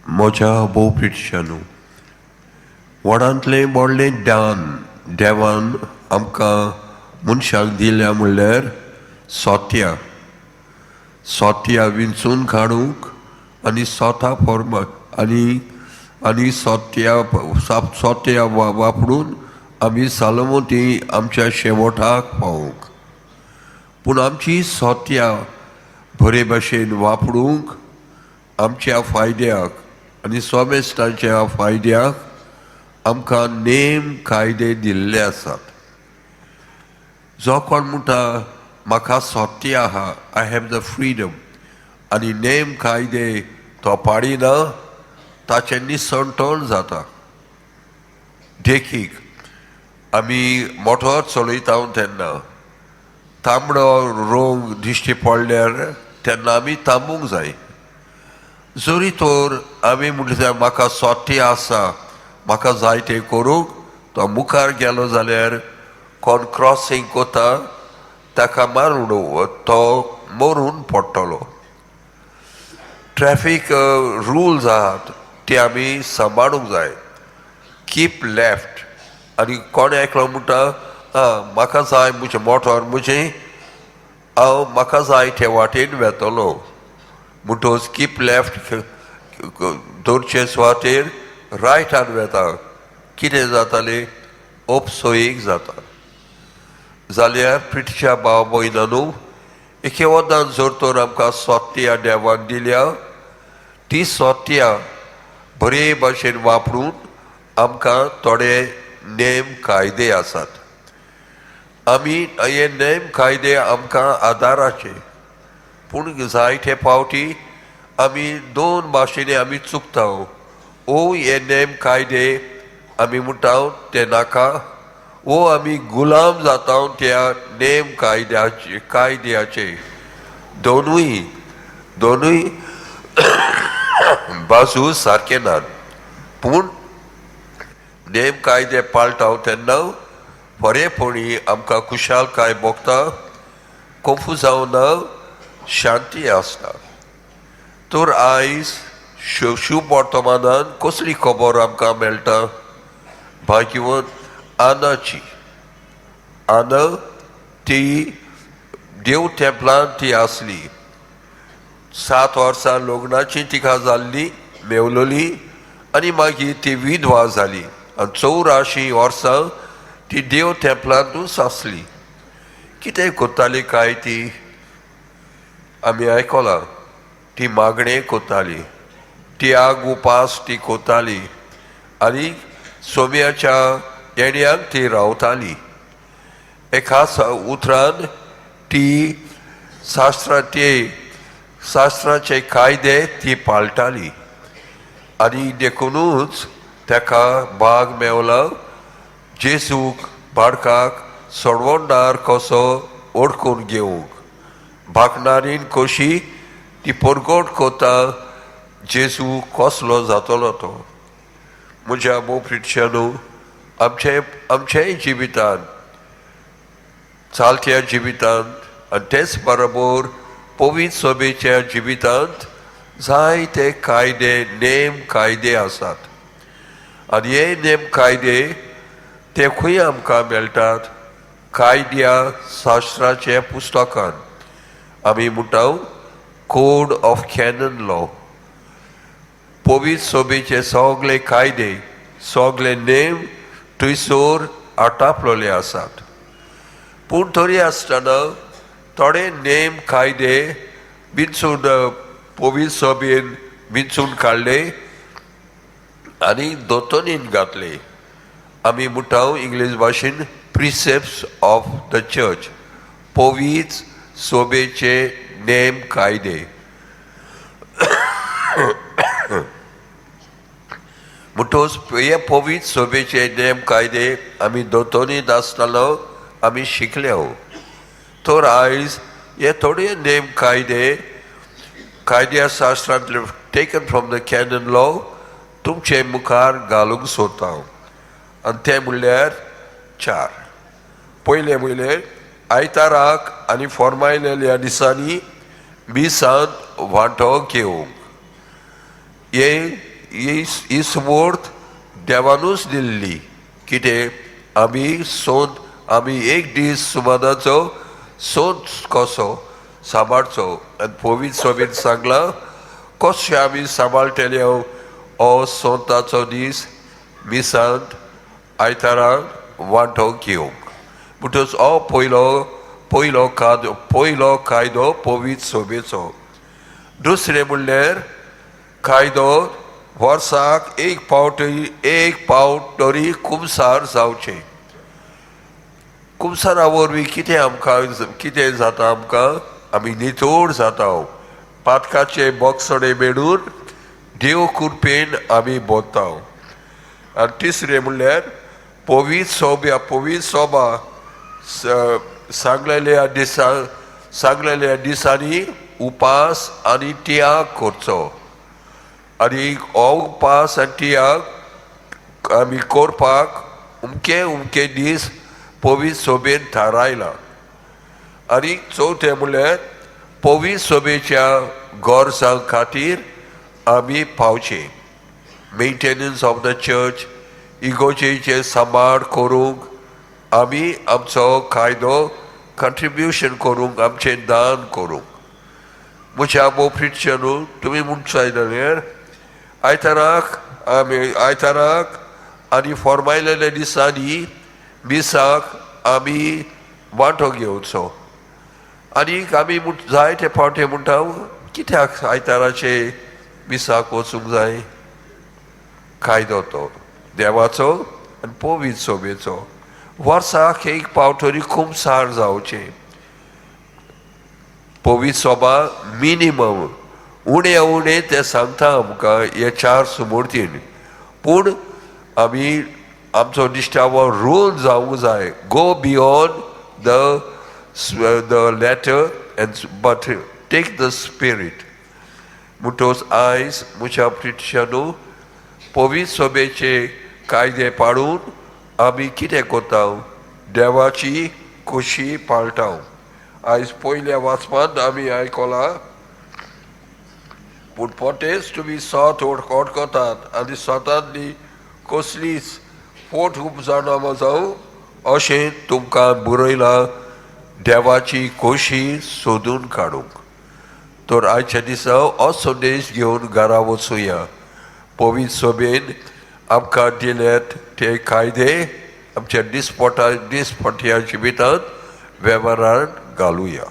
म्हज्या भोव प्रिटशानू, व्हडांतलें व्हडलें दान देवान आमकां मनशाक दिल्या म्हणल्यार सोत्या. सोत्या विंचून काडूंक आनी सोता फॉर्मा आनी आनी सोत्या सोत्या वापरून आमी सालमती आमच्या शेवटाक पावूंक. पूण आमची सोत्या बरे भाशेन वापरूंक आमच्या फायद्याक आनी सोमेस्तांच्या फायद्याक आमकां नेम कायदे दिल्ले आसात. जो कोण म्हणटा म्हाका सोत्य आहा, I have the freedom, आनी नेम कायदे तो पाडिना, ताचें निसणटण जाता. देखीक, आमी मोटोर चलयता तेन्ना तांबडो रंग दिश्टी पडल्यार तेन्ना आमी थांबूंक जाय. जरी तर आमी म्हणल्यार म्हाका सोत्य आसा, म्हाका जाय तें करूंक, तो मुखार गेलो जाल्यार कोण क्रॉसींग कोता ताका मारून तो मरून पडटलो. ट्रॅफीक रुल्स आहात ते आमी सांबाळूंक जाय. कीप लेफ्ट, आनी कोण एकलो म्हणटा आं म्हाका जाय म्हजें मोटोर म्हजें, हांव म्हाका जाय ते वाटेन वेतलो, म्हणटकच कीप लेफ्ट दवरचे सुवातेर रायटान वेता, कितें जातालें? अपसोयीक जाता. जाल्यार प्रिटीच्या भाव भयणांनो, एके वदान जर तर आमकां सोत्या देवान दिल्या, ती सोत्या बरे भाशेन वापरून आमकां थोडे नेम कायदे आसात. आमी हे नेम कायदे आमकां आदाराचे, पूण जायते फावटी आमी दोन भाशेनी आमी चुकता. ओ हे नेम कायदे आमी म्हणटा ते नाका, वो आमी गुलाम जाता त्या नेम कायद्याचे कायद्याचे. दोनूय दोनूय बाजू सारके नात, पूण नेम कायदे पाळटा तेन्ना बरेपणी आमकां खुशालकाय भोगता, कंफ्युजांव ना, शांती आसता. तर आयज शुभ वर्तमानान कसली खबर आमकां मेळटा? भाग्यवंत आनाची. आना ती देव तेंपलान ती आसली. 7 वर्सां लग्नाची तिका जाल्ली मेवलोली आनी मागीर ती विधवा जाली आनी 84 वर्सां ती देव तेंपलांतूच आसली. कितें करताली काय ती? आमी आयकलां, ती मागणें करताली, ती आग उपास ती करताली आनी सोम्याच्या येण्याक ती रावताली. एका उतरान ती शास्त्राचे शास्त्राचे कायदे ती पाळटाली आनी देखुनूच ताका भाग मेवला जेजूक बाळकाक सोडवणदार कसो ओडकून घेवंक. भागणारीन कशी ती परगट कोता जेजू कसलो जातलो तो. म्हज्या मोग प्रिटशानू, आमचे आमचेय जिवितांत, चालत्या जिवितांत आनी तेच बरोबर पवित्र सभेच्या जिवितांत जायते कायदे नेम कायदे आसात आनी हे नेम कायदे ते खंय आमकां मेळटात? कायद्या शास्त्राच्या पुस्तकान. आमी म्हणटा कोड ऑफ कॅनन लॉ. पवित्र सभेचे सगळे कायदे, सगळे नेम थंयसर आटापलेले आसात. पूण तरी आसतना थोडे नेम कायदे विंचून पवित्र सभेन विंचून काडले आनी दोतोनीन घातले. आमी म्हणटा इंग्लीश भाशेन प्रिसेप्ट्स ऑफ the church, पवित्र सभेचे नेम कायदे. म्हणटकच हे पवित्र सभेचे नेम कायदे आमी दोतोनीत आसतना आमी शिकले. तर आयज हे थोडे नेम कायदे कायद्या शास्त्रांतले taken from the canon law तुमचे मुखार घालूंक सोदता हांव. आनी ते म्हणल्यार 4. पयलें म्हणल्यार आयताराक आनी फॉर्मायलेल्या दिसांनी मिसांत वांटो घेवंक. हे ही सुमूर्त देवानूच दिल्ली. कितें आमी सोद, आमी एक दीस सुमानाचो सोद कसो सांबाळचो आनी पवित्र सोबीन सांगलां कशें आमी सांबाळटले हो सोंताचो दीस, मिसांत आयताराक वांटो घेवंक. म्हणटच हो पयलो पयलो कायदो, पयलो कायदो पवित्र सोबेचो. दुसरें म्हणल्यार कायदो, वर्साक एक फावट तरी कुमसार जावचें. कुमसारा वरवीं कितें आमकां, कितें जाता आमकां? आमी नितळ जाता. पातकाचे बोगसणे मेळून देव कृपेन आमी बोत्ता. आनी तिसरें म्हणल्यार पवित्र सोब्या, पवित्र सोबा सांगलेल्या दिसांनी उपास आनी त्याग करचो. आनी हो उपास आनी त्याग आमी करपाक उमके उमके दीस पवित्र सोबेन थारायला. आनी चवथें म्हणल्यार पवित्र सोबेच्या गरजां खातीर आमी पावचें. मेंटेनन्स ऑफ the church, इगोजेचे सांबाळ करूंक आमी आमचो कायदो कंट्रिब्युशन करूंक, आमचें दान करूंक. म्हज्या मोप्रिटच्यानू, तुमी म्हणचाय जाल्यार आयताराक आमी, आयताराक आनी फॉर्मायलेल्या दिसांनी मिसाक आमी वांटो घेवचो. आनीक आमी जायते फावटी म्हणटा, कित्याक आयताराचे मिसाक वचूंक जाय? कायदो तो देवाचो आनी पवित्र सोबेचो. वर्साक एक फावट तरी कुमसार जावचें. पवित्र सोबा मिनिमम, उणें उणें ते सांगता आमकां हे चार सुमूर्तीन. पूण आमी आमचो निश्ठावो रोल जावंक जाय. Go beyond the letter and but take the spirit. म्हणटोच आयज म्हज्या प्रिटशानू, पवित्र सोबेचे कायदे पाळून आमी कितें करता? देवाची खोशी पाळटा. आयज पयल्या वाचपांत आमी आयकलां, पूण पोटेच तुमी सत ओडकतात आनी सतांतली कसलीच फोट उपजाणा जावं अशें तुमकां बरयलां देवाची खोशी सोदून काडूंक. तर आयच्या दिसा हो संदेश घेवन घरा वचुया. पवित्र सोबेन आमकां दिल्यात ते कायदे आमच्या दिसपटा दिसपट्या जिवितांत वेव्हारान घालुया.